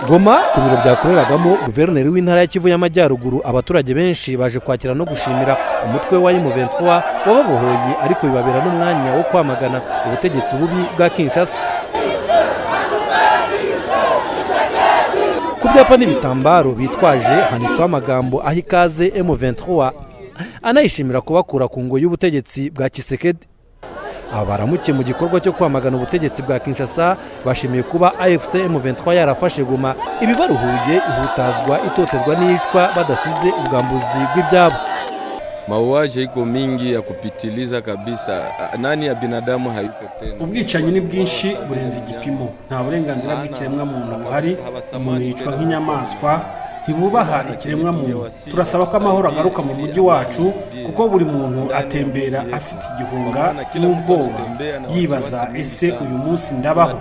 Goma, ku biro byakoreragamo guverineri w'intara ya Kivu y'Amajyaruguru, abaturage benshi baje kwakira no gushimira umutwe wa M23 wababohoye, ariko bibabera n'umwanya wo kwamagana ubutegetsi bubi bwa Kinshasa. Ku byapa n'ibitambaro bitwaje handitseho amagambo aha ikaze M23, anayishimira kubakura ku ngoyi y'ubutegetsi bwa Tshisekedi. Aba baramukiye mu gikorwa cyo kwamagana ubutegetsi bwa Kinshasa bashimiye kuba AFC M23 yarafashe Goma, ibibaruhuye ihutazwa, itotezwa n'iyicwa, badasize ubwambuzi bw'ibyabo. Mauaji iko mingi ya kupitiliza kabisa, nani ya binadamu hayuko tena. Ubwicanyi ni bwinshi burenze igipimo, nta burenganzira bw'ikiremwamuntu buhari, umuntu yicwa nk'inyamaswa, ntibubaha ikiremwamuntu. Turasaba ko amahoro agaruka mu mujyi wacu, kuko buri muntu atembera afite igihunga n'ubwoba, yibaza: "Ese uyu munsi ndabaho?"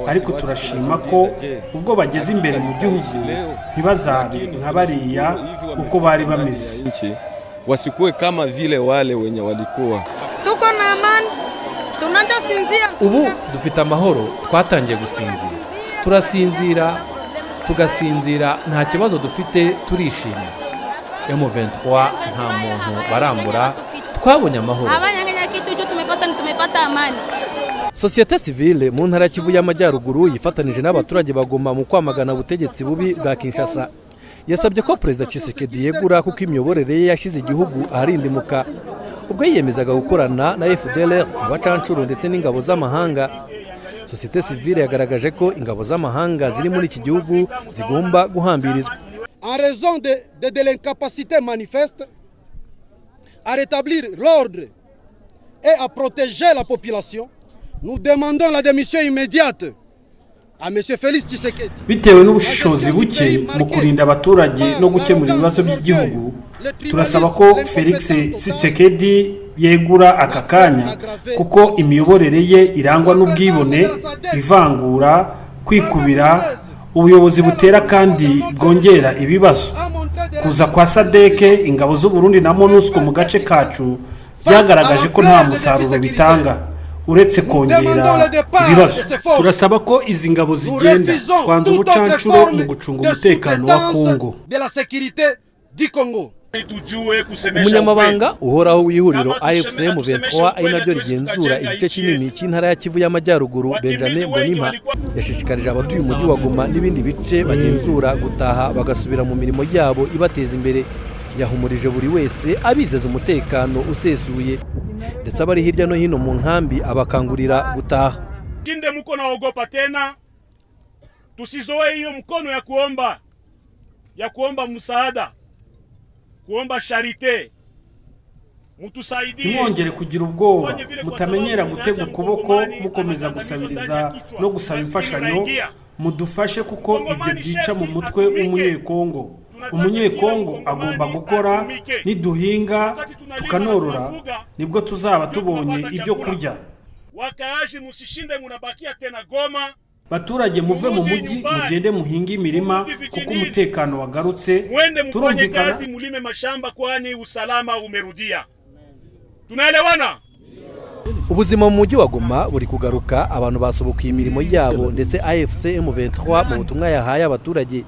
Ariko turashima ko ubwo bageze imbere mu gihugu, ntibazabe nka bariya uko bari bameze. Nchi wasikuwe kama vile wale wenye walikuwa. Tuko na amani, tunaanza sinzia. Ubu dufite amahoro, twatangiye gusinzira, turasinzira, tugasinzira, nta kibazo dufite, turishimye. M23 nta muntu barambura, twabonye amahoro. Abanyanganya kitu cho tumepata ni tumepata amani. Sosiyete sivile mu ntara ya Kivu y'Amajyaruguru yifatanije n'abaturage ba Goma mu kwamagana ubutegetsi bubi bwa Kinshasa. Yasabye ko Perezida Tshisekedi yegura, kuko imiyoborere ye yashyize igihugu aharindimuka ubwo yiyemezaga gukorana na FDLR, abacancuro ndetse n'ingabo z'amahanga. Sosiyete sivile yagaragaje ko ingabo z'amahanga ziri muri iki gihugu zigomba guhambirizwa. En raison de l'incapacité manifeste à rétablir l'ordre et à protéger la population, nous demandons la démission immédiate à M. Félix Tshisekedi. Bitewe n'ubushishozi buke mu kurinda abaturage no gukemura ibibazo by'igihugu, turasaba ko Felix Tshisekedi yegura aka kanya, kuko imiyoborere ye irangwa n'ubwibone, ivangura, kwikubira, ubuyobozi butera kandi bwongera ibibazo. Kuza kwa SADC, ingabo z'u Burundi na MONUSCO mu gace kacu byagaragaje ko nta musaruro bitanga uretse kongera ibibazo. Turasaba ko izi ngabo zigenda. Twanze ubucancuro mu gucunga umutekano wa Kongo. De la sécurité du Congo. Umunyamabanga uhoraho w'ihuriro AFC M23, ari naryo rigenzura igice kinini cy'intara ya Kivu y'Amajyaruguru, Benjamin Mbonimpa, yashishikarije abatuye umujyi wa Goma n'ibindi bice bagenzura gutaha bagasubira mu mirimo yabo ibateza imbere. Yahumurije buri wese, abizeza umutekano usesuye, ndetse abari hirya no hino mu nkambi abakangurira gutaha. Shinde muko naogopa tena, tusizoe hiyo mkono ya kuomba msaada, kuomba charité, mutusaidie. Ntimwongere kugira ubwoba, mutamenyera gutega ukuboko mukomeza gusabiriza no gusaba imfashanyo. Mudufashe, kuko ibyo byica mu mutwe w'Umunyekongo. Umunyekongo agomba gukora. Niduhinga tukanorora, nibwo tuzaba tubonye ibyo kurya. Wakaaji, musishinde munabakia tena Goma. Baturage, muve mu mujyi, mugende muhinge imirima, kuko umutekano wagarutse. Mwende mfanye Turumvikana? kazi, mulime mashamba, kwani usalama umerudia. Tunaelewana? Ubuzima mu mujyi wa Goma buri kugaruka, abantu basubukuye imirimo yabo, ndetse AFC M23 mu butumwa yahaye abaturage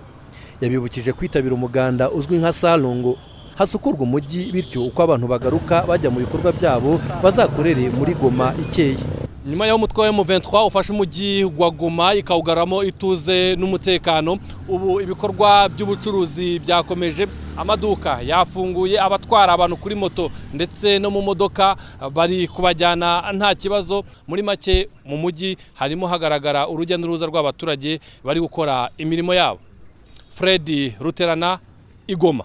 yabibukije kwitabira umuganda uzwi nka Salongo, hasukurwa umujyi, bityo uko abantu bagaruka bajya mu bikorwa byabo, bazakorere muri Goma ikeye. Nyuma y'aho umutwe wa M23 ufashe umujyi wa Goma ikawugaramo ituze n'umutekano, ubu ibikorwa by'ubucuruzi byakomeje, amaduka yafunguye, abatwara abantu kuri moto ndetse no mu modoka bari kubajyana nta kibazo. Muri make, mu mujyi harimo hagaragara urujya n'uruza rw'abaturage bari gukora imirimo yabo. Fred Ruterana, i Goma.